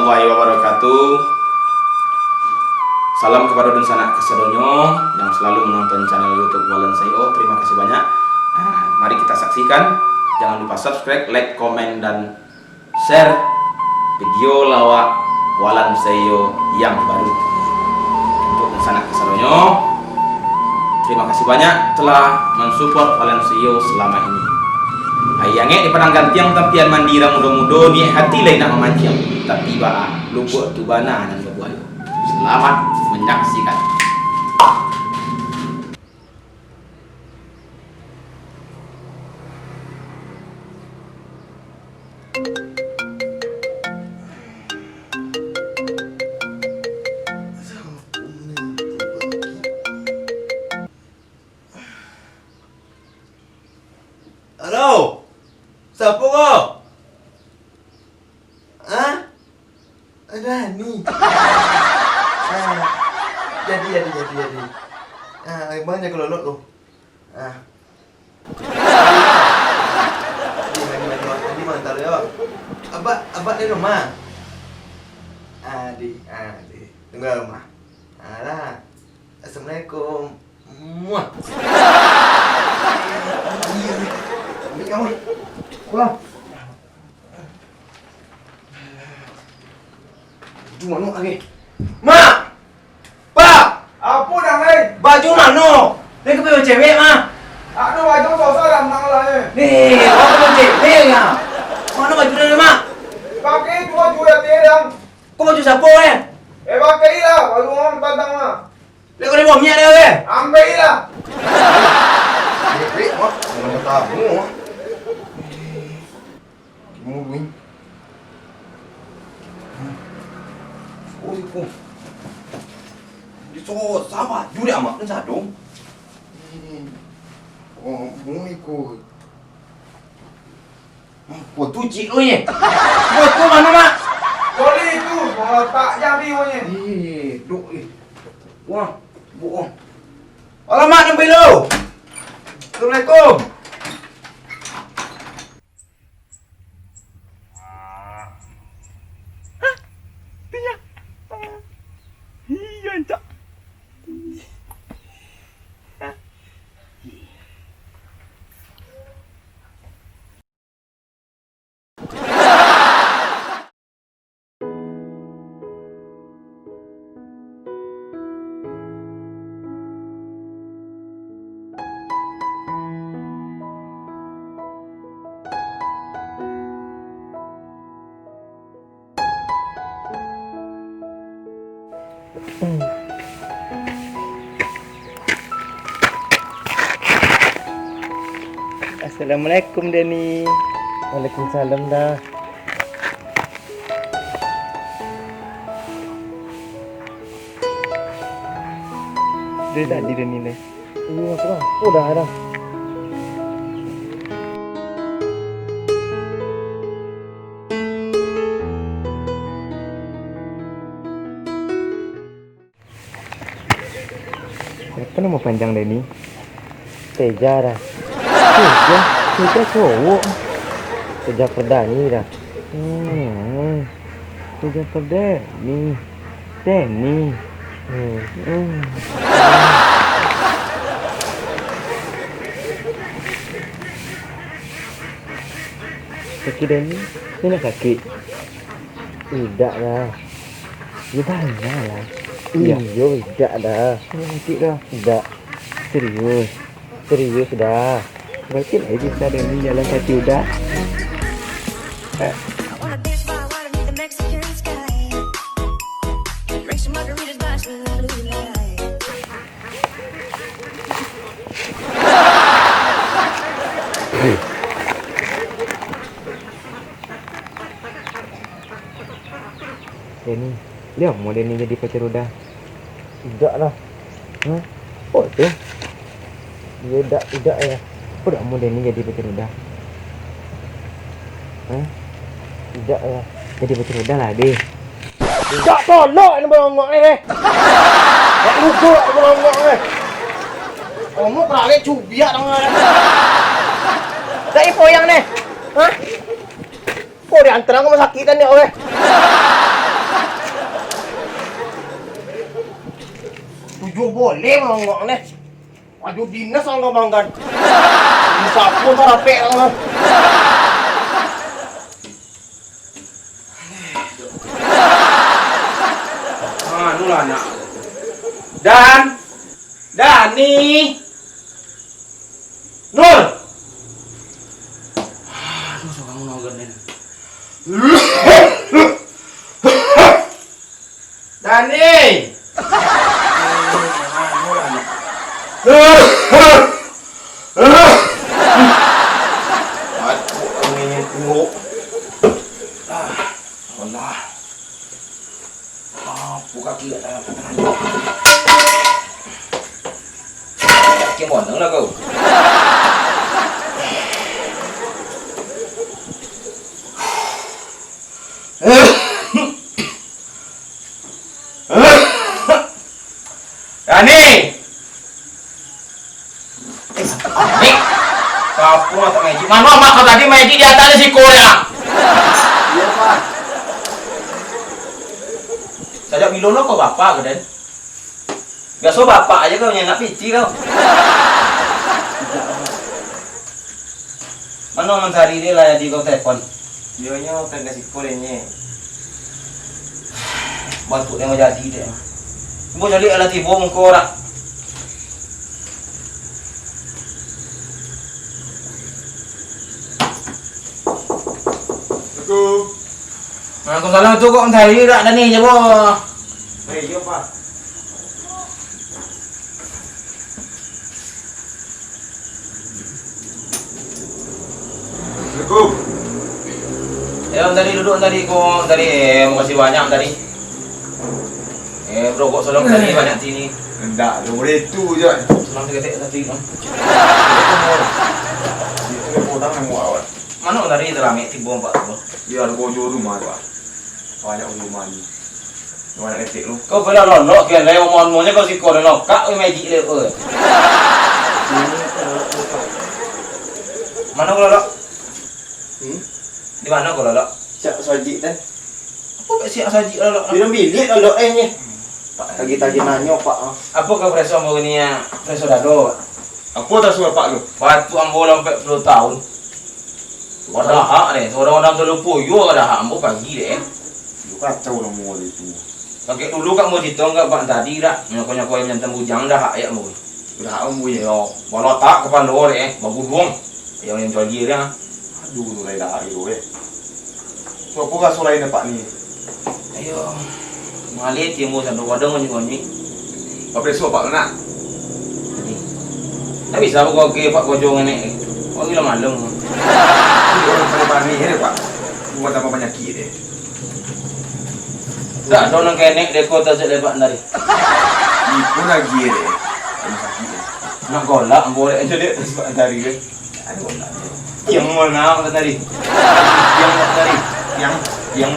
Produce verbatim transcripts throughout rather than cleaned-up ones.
Warahmatullahi wabarakatuh. Salam kepada dunsanak kasadonyo yang selalu menonton channel YouTube Walan Sayo. Terima kasih banyak. Nah, mari kita saksikan. Jangan lupa subscribe, like, komen, dan share video lawak Walan Sayo yang baru. Untuk dunsanak kasadonyo, terima kasih banyak telah mensupport Walan Sayo selama ini. Aia angek di Padang Gantiang, tampian mandi urang mudo-mudo, niaik hati lai nak mamanciang. Tapi baa, lubuak tu bana nan babuayo. Selamat menyaksikan. Halo, sapo ko? Hah? Dani. Ah, jadi, jadi, jadi, jadi. Ah, baa nyo ka Lolot tu. Ah. Di mano, mano, di mano, yo? Abak, abak di rumah. Ah, di, ah, di. Tunggu di rumah. Alah. Assalamualaikum. Muah. Ambil kamu. Pulang. Baju mano lagi? Mak! Pak! Apo, Dang, lai? Baju mano? Lai ka pai bacewek, Mak. Aduh, baju susah lah, Mak, lah, eh. Nih, awak ka pai bacewek, ya. Mano baju Dani, Mak? Pakai tu baju dah, Dang. Ko baju sapo, eh? Eh, pakai lah, baju urang pantang lah. Lai ka dibuang minyak dek awak, eh? Ambiak lah. Cewek, Mak. Jangan tamu, Mak. Kimu, Win. Oh, iko. Di so, sabar. Juri amat, kan sadong. Oh, oh, iko. Ko tu cik tu, ye. Ko tu mano, Mak? Koli tu, bapak jam limo, ye. Eh, duk, eh. Wah, bohong. Alamak, nan bilo. Assalamualaikum. Hah? Itunya. Iya, Cak. Assalamualaikum, Dani. Waalaikumsalam, Da. Dari tadi, Dani, lai. Iyo, apo lah? Udah, dah. Siapo namo panjang Dani? Teja, Da. Teja, Teja cowok. Teja Perdani, Da. Hmm. Teja Perdani. Dani. Hmm. Hmm. Kaki Dani, Dani sakik? Idak lah. Yo, bana lah. Iyo, idak dah. Dani sakik dah. Idak. Serius. Serius dah. Berarti lah bisa Dani jalan kaki udah. Eh. Dani, lamo Dani jadi pacar Uda? Idak lah. Hah? Apo tu? Iyo, idak, idak ya. Apo dak mau Dani jadi pacar Uda? Hah? Idak ya. Jadi pacar Uda lah, deh. Idak, tolok ni bangok ni, deh. Dak lugu ni bangok ni. Kamu perangai cubiak dong. Dak ipo yang ni. Hah? Kok diantar aku rumah sakit kan ni, weh? Boleh mangok neh. Waduh, dinas ang manggan. Sapu tarapek ang. Anulah anak. Dan Dani. Nur. Aduh, sorang manggan ni. Dani! Aduh, angin kuruak. Ah, Allah. Apo kaki dak tangan, tangan. Kaki monong lah kau. Rani! Eh, Rani! Sapo lah tak maejik? Mano amak kau tadi maejik di ateh ni siko ya? Iyo, Pak. Sajak bilo lo kau bapa ko, Den? Biaso bapak aja kau nyenak piti kau. Mano mancari dia lah jadi kau telepon? Iyo nyo, kan ka siko deh nye. Bantuak dia mau jadi deh. Bo caliak lah tibo muko rak. Assalamualaikum. Waalaikumsalam, tu kok mancari rak tadi, jabo. Eh, iyo, Pak. Assalamualaikum. Ya, tadi duduk tadi, kok tadi, eh, makasih banyak tadi. Eh, bro, kok salam tadi banyak sini. Ndak, boleh tu je. Salam seketek tadi, Bang. Itu orang yang mau awal. Mano tadi terlambat tibo, Pak, tu? Di argo jo rumah tu, ah. Banyak rumah ni. Banyak ketek lu. Kau pernah lolok ke, le, omonyo kau siko lolok. Kak, we magic le, we. Mano kau lolok? Hmm? Di mano kau lolok? Siap sajik teh. Apo kak siap sajik lolok? Di dalam bilik lolok, eh, ni. Tagih-tagih nanyo, Pak, ah. Apo kau preso ambo ni, ah? Preso dado, Pak. Apo tasu Bapak tu? Batuk ambo lah ampek puluah tahun. Wah, dahak deh. Surang urang tu lupo, iyo dahak ambo pagi deh. Iyo, kacau lah ambo tu. Sakik dulu kak ambo cito kak Pak tadi dak. Nyoko-nyoko ayam jantan bujang dahak ayak ambo. Dahak ambo yo. Balatak kapalo deh, baguduang. Ayam yang jual dia. Aduh, tu lai dahak iyo, eh. So, apo raso lain Pak ni? Ayo, maleh timbul sado kadang onyo-onyo. Papreso Pak nak? Jadi, tak bisa aku oke Pak kojong ini. Kau gila malam. Ini orang paling panik ni Pak. Buat apa penyakit deh. Tak ada orang kenek deh kau tak cek lepak tadi. Iku lagi deh. Rumah sakit deh. Nak golak boleh aja deh Pak tadi deh. Aduh, yang mana tadi? Yang mana tadi? Yang, yang.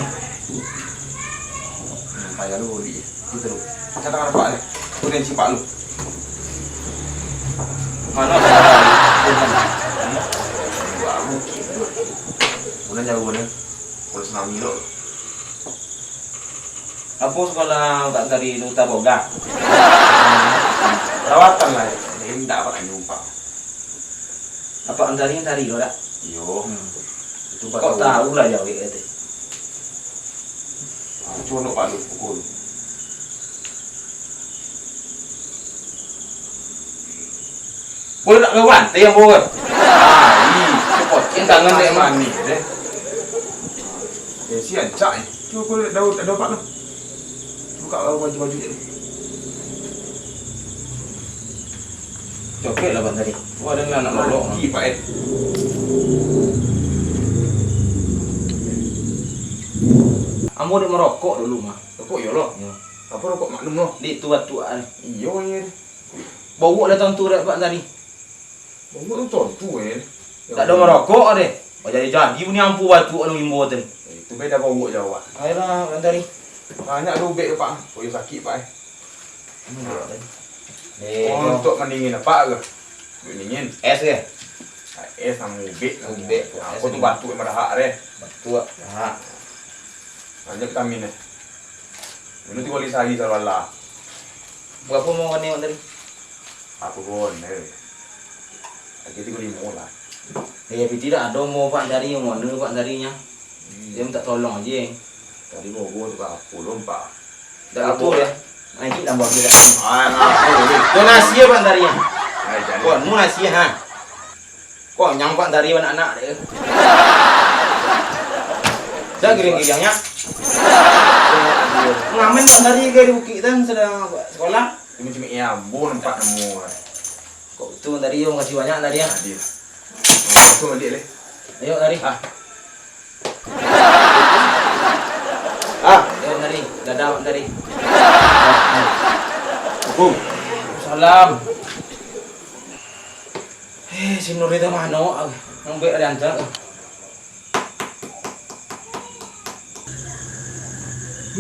Payah lu, Uli. Gitu lu. Kata apa, eh? Udah si Pak lu. Mana? Udah jauh, udah. Udah tsunami lu. Apo sekolah Pak tadi lu taboga? Perawatan lah. Jadi, minta apa nak nyumpah? Apa antari yang tadi lo dak? Iyo. Hmm. Itu Kok tahu lah jawek itu? Ah, cuno Pak lu pukul. Boleh tak kawan? Tayang bawah. Ah, ih, sepot. Yang tangan dia emang. Manis deh. Eh, si ancak ni. Cuba kau lihat daun, daun Pak lu. Buka baju-baju je. Copek lah, Pak, tadi. Oh, ada ni anak lolok. Mati, Pak, eh. Ambo dek merokok dulu, mah. Rokok iyo lo. Iyo. Apa rokok maklum lo? Di tu batuak kan. Iyo, iyo. Bau lah tantu dek Pak tadi. Bau tu tantu, eh. Tak ada merokok deh. Oh, jadi-jadi bunyi ampu batuak anu imbo tu. Eh, itu beda bau jawak. Ayolah, Pak tadi. Banyak lubek tu, Pak. Oh, iyo sakit, Pak, eh. Eh, untuk mendingin apa ke? Dingin. Es ke? Ah, es sama ubek. Ubek. Aku tu batuk sama dahak deh. Batuk, dahak. Banyak vitamin deh. Minum tiga kali sehari selalu lah. Barapo umua Wan tadi? Apo Wan? Lagi tigo limo lah. Eh, tapi tidak ado umua Pak Antari, umua anu Pak Antarinyo. Hmm. Dia minta tolong aja. Tadi mau gua tukang apo lompat. Dak apo ya. Anjing tambah gila. Ah, nah, apo ni? Kau nasi ya, Pak Antari, ya? Ai, jangan. Kau mau nasi ya, ha? Konyang Pak Antari anak-anak deh. Dah giring-giringnya. Ngamen Pak Antari ke di bukik tan sadang sekolah. Cuma-cuma iya, ambo nampak nemu. Kok tu Antari, yo, makasih banyak Antari, ya. Adil. Nah, tu balik deh. Ayo, Antari. Ah. Ah. Ayo, Antari. Dadah, Antari. Assalamualaikum. Salam. Eh, si Nur itu mano? Nang buek ada antar.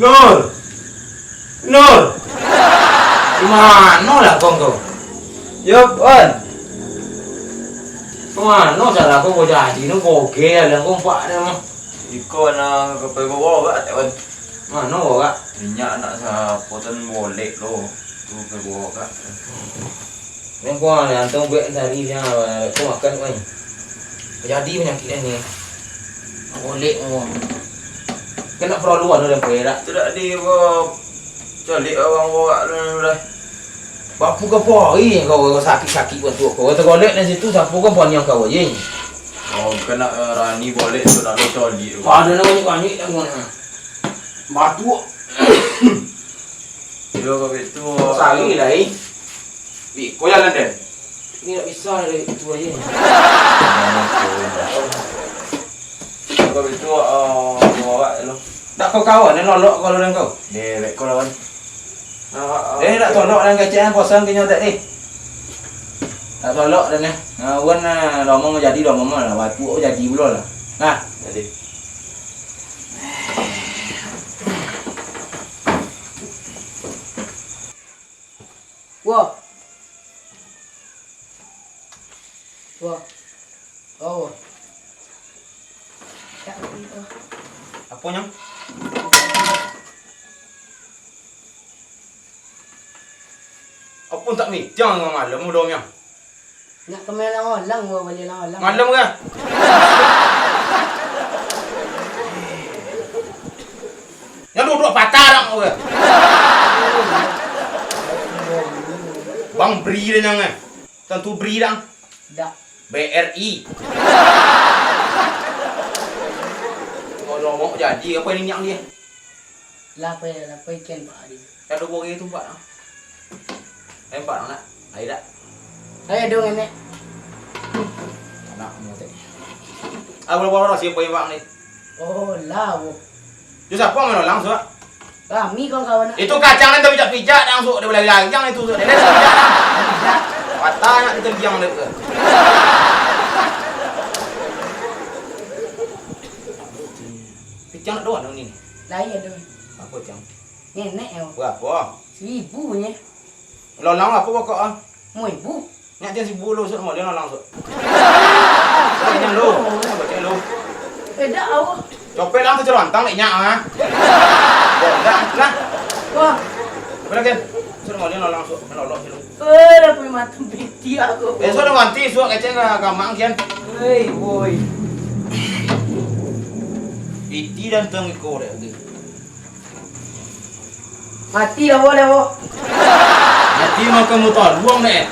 Nur! Nur! Di mano lah kau, kau? Yo, Wan. Mano salah kau, kau jadi nu boge lah kau, empak dia mah. Iko nak ka pai bawa awak, Wan. Mano awak? Minyak nak sapotan bolek lo. Tu pai bawa awak. Nang kau ni, antong buek Antari, jan kau makan, Wan. Jadi panyakik ni. Bolek mo. Kena perlu anu dan perak. Tu dak di, calik awak bawa lo dah. Bapu ka pori kau, kau sakik-sakik bantuak kau. Kau tegolek dari situ, sapu ka poniang kau aja. Oh, kena, eh, rani boleh tu nak lo coli tu. Ada nak banyak-banyak dah kau nak. Batuk. Yo, kau itu. Sari lah, eh. Biko jalan den. Ini tak bisa dari itu aja. Kau itu, eh, bawa lo. Tak kau kawan, yang lolok kalau dan kau. Dewek kau lawan. Eh, dak tolok dan kecek, kosong kinyo tak, eh. Dak tolok dan, eh. Nah, wan, nah, lomong jadi lomong lah, batu jadi pulo lah. Nah, jadi. Wah. Wah. Oh. Apo nyo? Apo tak mitiang malam udah nyo? Nak ka main lang-lang, gua bali lang-lang. Malam ka? Nyo duduk patah dak ka? Bang beri dah nyo, eh. Tantu beri dah. Dak. B R I. Kalau mau jadi, apa ini yang dia? Lapeh, lapeh ikan, Pak Adi. Ado boreh tu, Pak. Tembak, nak. Ayo, dak? Ayo, dong, Nenek. Anak, mau teh. Ah, bola-bola, siapa yang bang ni? Oh, lah, boh. Yo, siapa yang main langsung, Pak? Kami kawan-kawan. Itu kacang nan tapijak-pijak, langsung dia balari-lari, jangan itu, dia lihat, dia lihat. Patah nak diterjang dia ke. Pijak nak doang ni. Lain ada. Apa, Cang? Nenek yo. Barapo? Saribu nyo. Lalang apo pokok ah? Limo ribu. Nyak tiang saribu lo, sok maliang lalang sok. Nyak lo, nyak lo. Eh, dak, awak. Copek lang tu celontang dek nyak ah. Dak, nah. Wah. Apo lagi? Sok maliang lalang sok, lolok silo. Eh, dah punya mata piti aku. Eh, sok dah ganti, sok kecek ka gamang kian. Hei, woi. Piti dan tong iko dek. Mati dah, boh, dah, boh. Mati makan motor, buang deh.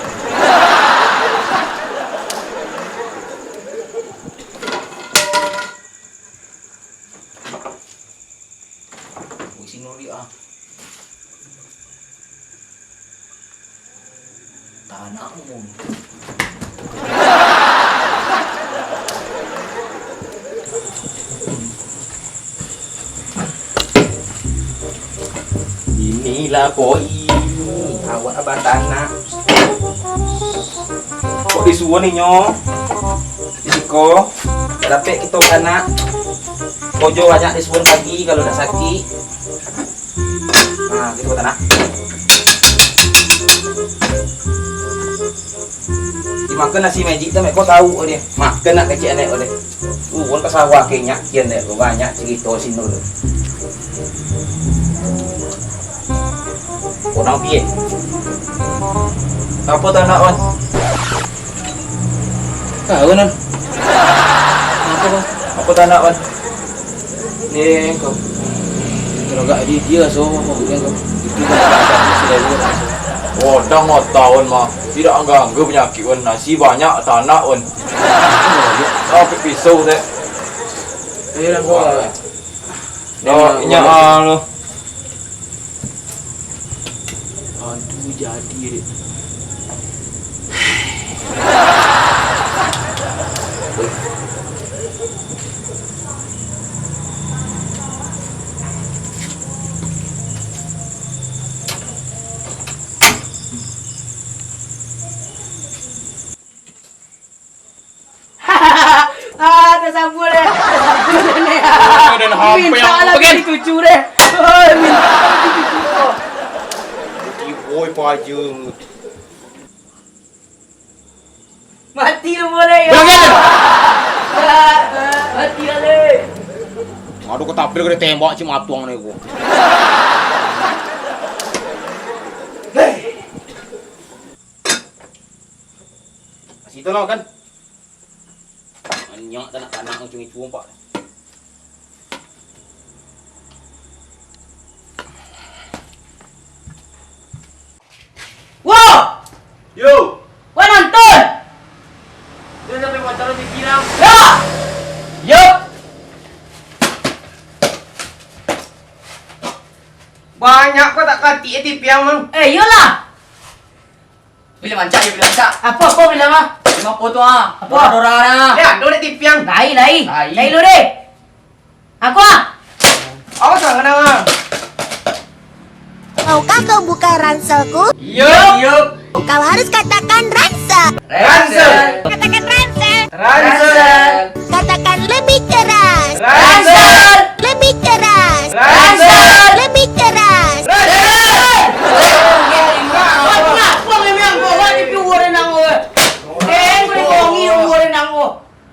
Wih, si Nuri, ah. Tanak umum. Inilah koi, awak batanak. Kok disuruh ni nyo? Di siko, dapek kito batanak. Kojo banyak disuruh pagi kalau nak sakik. Nah, gitu, tanah. Dimakan nasi magic tu, mek, kau tahu dia. Makan nak kecil anak kau deh. Turun ke sawah ke nyak kian deh, kau banyak cerita sini tu. Nang piye? Apo tanak, Wan? Tahu, Nan. Apo, Bang? Apo tanak, Wan? Ni, ko. Kalau gak di dia, so, maksudnya, ko. Itu kan ada, ada, sudah, sudah. Wadang, Wan, tahu, mah. Tidak anggah-anggah penyakit, Wan. Nasi banyak, tanak, Wan. Sampai pisau, teh. Ayo, Nan, ko. Wah. Oh, inyo, ah, lo. Aduh, jadi, dek. Ah, tasabua deh. Tasabua deh. Oh, dan hampir minta yang lah bagian. Cucu deh. Oh, minta lah cucu. Oi, pajung. Mati lu boleh ya. Bagian. Ah, ah, mati lah, deh. Aduh, kau tampil kau ditembak cik matuang ni, gua. Hei. Situ lah kan. Banyak tanak-tanak macam itu, Pak. Wah! Yo! Wah, nonton! Dia sampai pacaran di Girang. Ya! Yo! Banyak kau tak katik eh, Tipiang, Mang. Eh, iyolah! Bila mancak je, bila mancak. Apo, apo bila mah? Lima puluh tu, ah. Apo? Dora-dora, ah. Eh, ado dek Tipiang. Lai, lai. Lai. Lai lu deh. Aku, ah. Awas lah, kena, ah. Maukah kau buka ranselku? Yup. Yup. Kau harus katakan ransel. Ransel. Katakan ransel. Ransel. Katakan lebih keras. Ransel. Lebih keras. Ransel. Lebih keras. Ransel.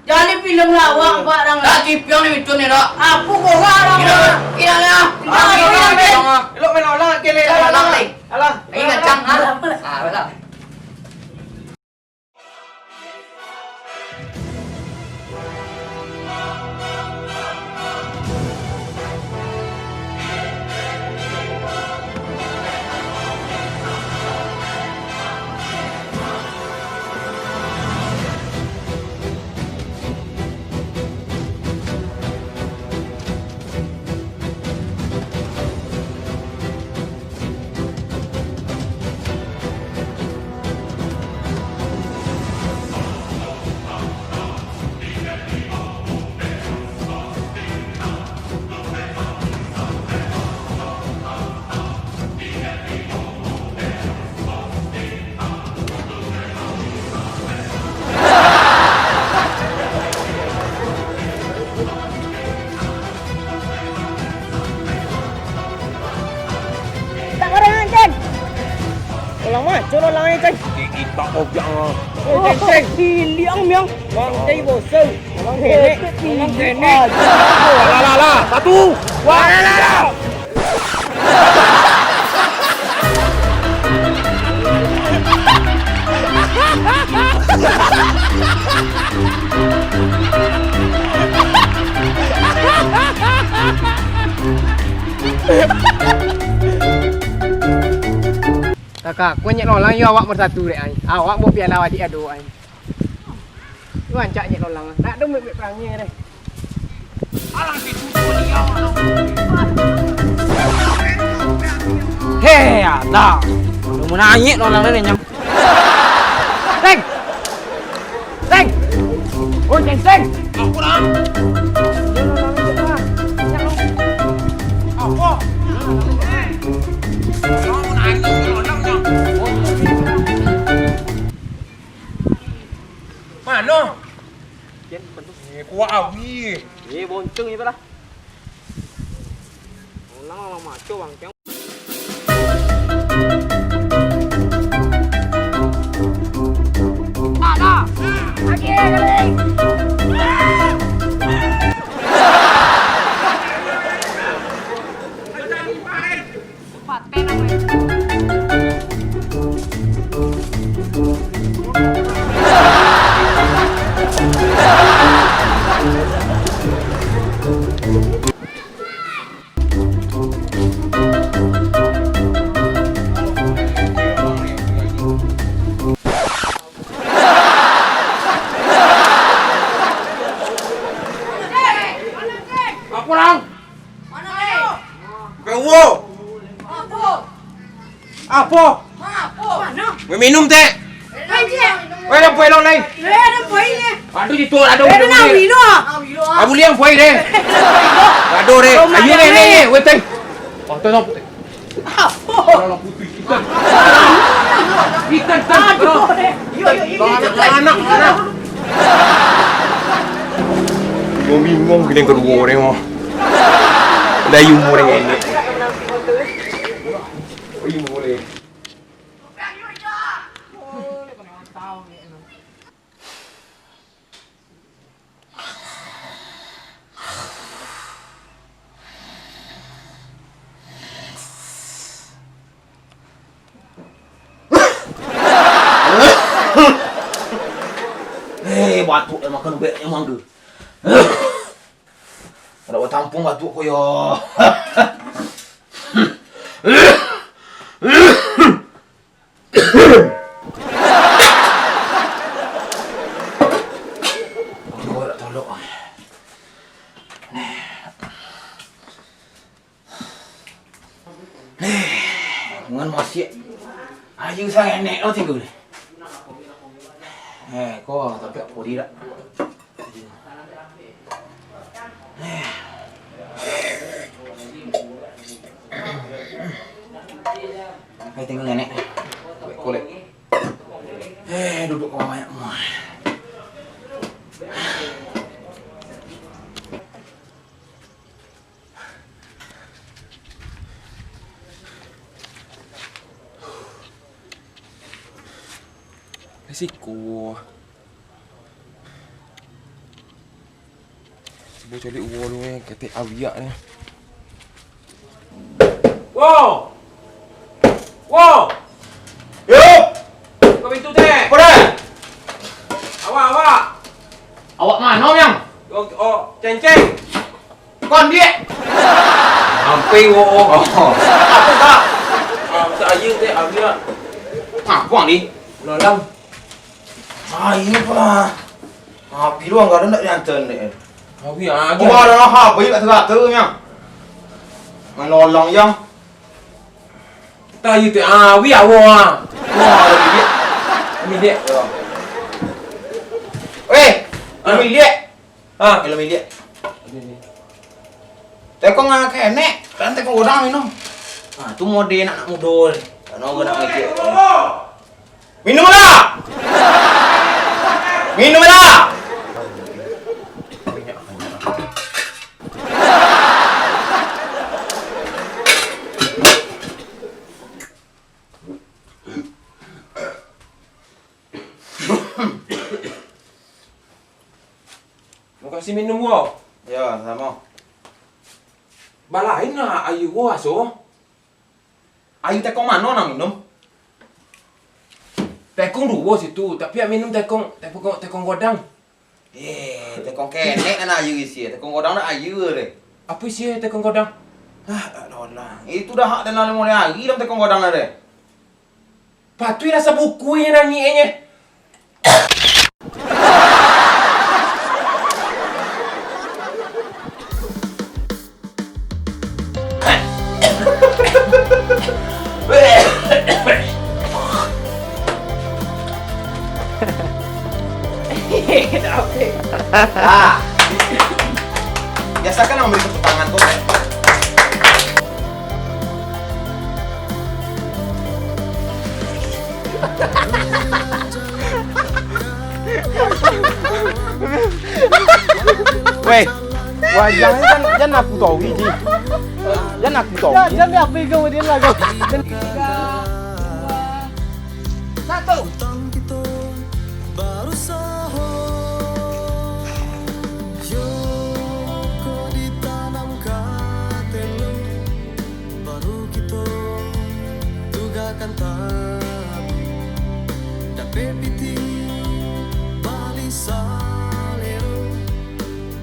Jadi filem lawak, Pak, dang. Lah, Tipiang ni mitun ni, dak? Apo bohong, dang? Tidak, tidak, tidak. Tidak, tidak, tidak. Elok main ulang, kele. Tidak, tidak, tidak. Alah. Lagi kacang, ha? Ah, betul. Tak orang kan? Orang macam orang lain kan? Kita kau jangan. Oh, Ceng, Ceng. Piliang, Miang. Bang Ceng bosong. Orang kenek. Orang kenek. Alah, alah, alah. Satu. Wah, alah, alah. Kakak, kunyik lolang yo awak bersatu dek ai. Awak bawa piala wadik ado ai. Rancak je lolang. Nak dong bek-bek perangai deh. Alang si cucu dia. Hei, ada. Lu mau nangis lolang ni nyam. Teng. Teng. Oh, Teng, Teng. Apa dah? Apa? Lu mau nangis lolang nyam. Mano? Eh, kuak awi. Eh, bonceng je lah. Orang lah maco bangkeng. Alah, lagi, lagi. Paten apa itu? Apo? Apo? Mano? Minum, Tek. Pai, Tek. Weh, ado pai lo lai. Weh, ado pai, Tek. Aduh, itu ado. Eh, ado minum, Tek. Ah, buliah pai deh. Ado deh. Ayo, Tek, Tek, Tek. Weh, Tek. Oh, tu, tu, Tek. Apo? Ikan. Ikan, Tek. Aduh, Tek. Yo, yo, yo, yo. Anak, anak. Bingung-bingung, kalian kedua orang, oh. Dah, yuk, mulai ini. Eh, batuk, eh, makan ubek, eh, mangga. Kada batampuang batuk ko yo. Tolok, tolok. Ngan masiak. Ayu sangenek lo tigo ni. Eh, ko tapi apo dia? Eh. Ai, tinggal nenek. Kolek. Eh, duduk ko banyak. Risiko. Cubo caliak uwo lu, eh, ketek awiak ni. Wo! Wo! Yo! Buka pintu, teh! Apo, Dek? Awak, awak! Awak mano, Miang? Oh, oh, Cengceng! Kon, Diak! Ampih, wo, wo. Oh. Apo, Kak? Ah, masak aia, teh, aia. Ngapo, Ang, di? Ulang-ulang. Aia pula. Api lu anggaran ndak diantan dek. Api aja. Wah, dah lah, api kat tengah tu, Miang. Manolong, Yang. Tahu tu, ah, wi awak, ah. Wah, ada bilik. Bilik. Yo. Weh, ah. Bilik. Ah. Kalau bilik. Tekong ah kenek, kan tekong godang minum. Ah, tu mode anak-anak mudo. Kan orang nak ngecek. Minumlah! Minumlah! Makasih minum, wo. Yo, samo. Balain lah aia, wo, aso. Aia tekong mano nan minum? Tekong duo situ, tapi yang minum tekong, tekong, tekong godang. Eh, tekong kenek nan aia isi, tekong godang nan aia deh. Apo isi tekong godang? Ah, tak tahu lah. Itu dah hak dan mulai hari dalam tekong godang deh. Patuih lah sabuku inyo nangih inyo. Ah. Biasakan ang bari tepuk tangan tu. Weh, wajah ni jan, jan aku tahu, Ji. Jan aku tahu. Jan, jan aku pegang dia lah, kau. Satu. Barusaho, yo ko ditanam ka telo, baru kito tugakan tabu. Dapek pitih bali salero,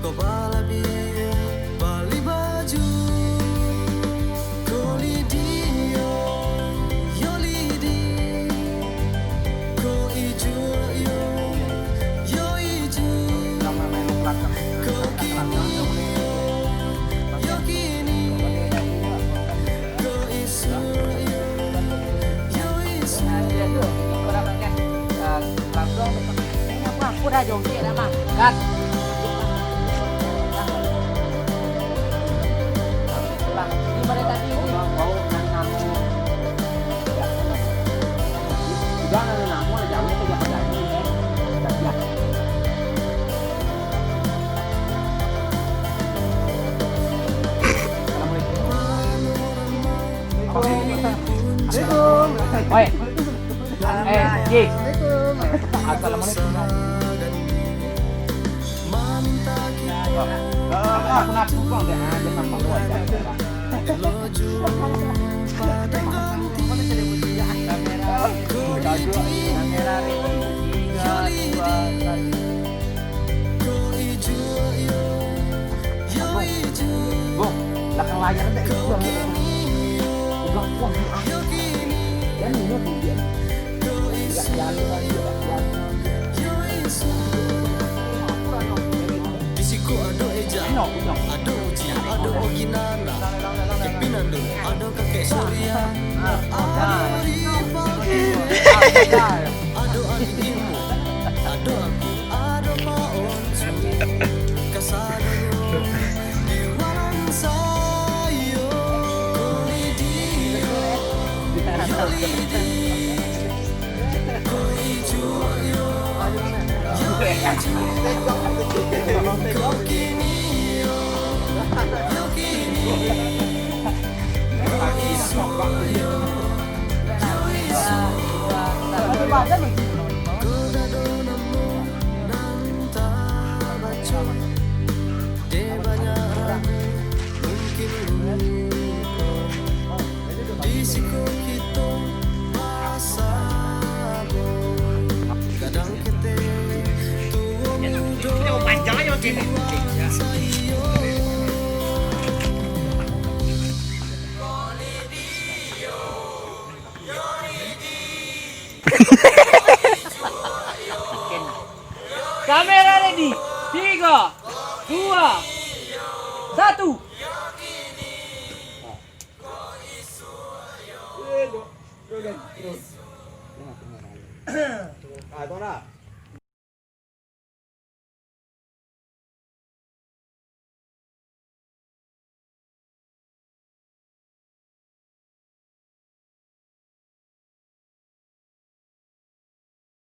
ko balabiah bali baju. Ko lidi yo, yo lidi, ko Dah, jongkek dah, Bang. Gas. Lah, ini pada tadi. Bau, bau, nan namo. Udah, nan namo, jauh tu, jangan lagi, eh. Dah siap. Assalamualaikum. Oi. Eh, Ji. Assalamualaikum. Oh. Aku nak tukang deh, ah, dia nampak luar biasa. Kamera, kamera, tiga, dua, satu. Bang, belakang layar tu, itu yang pegang kuat di atas. Dan ini tu dia. Tidak jalan lagi, tidak jalan. Di siko ado Eja, ado Uji, ado Oginana, Kevin Ando, ado Kakek Surya, ado Rival, ado Adik Imo, ado aku, ado Pak Onsu, kasadonyo di walang sayo, ko lidio, yo lidi. Di siko kito basamo, gadang kete tuo mudo, tuan sayo. Kamera ready, tiga, dua, satu. Ah, tu lah.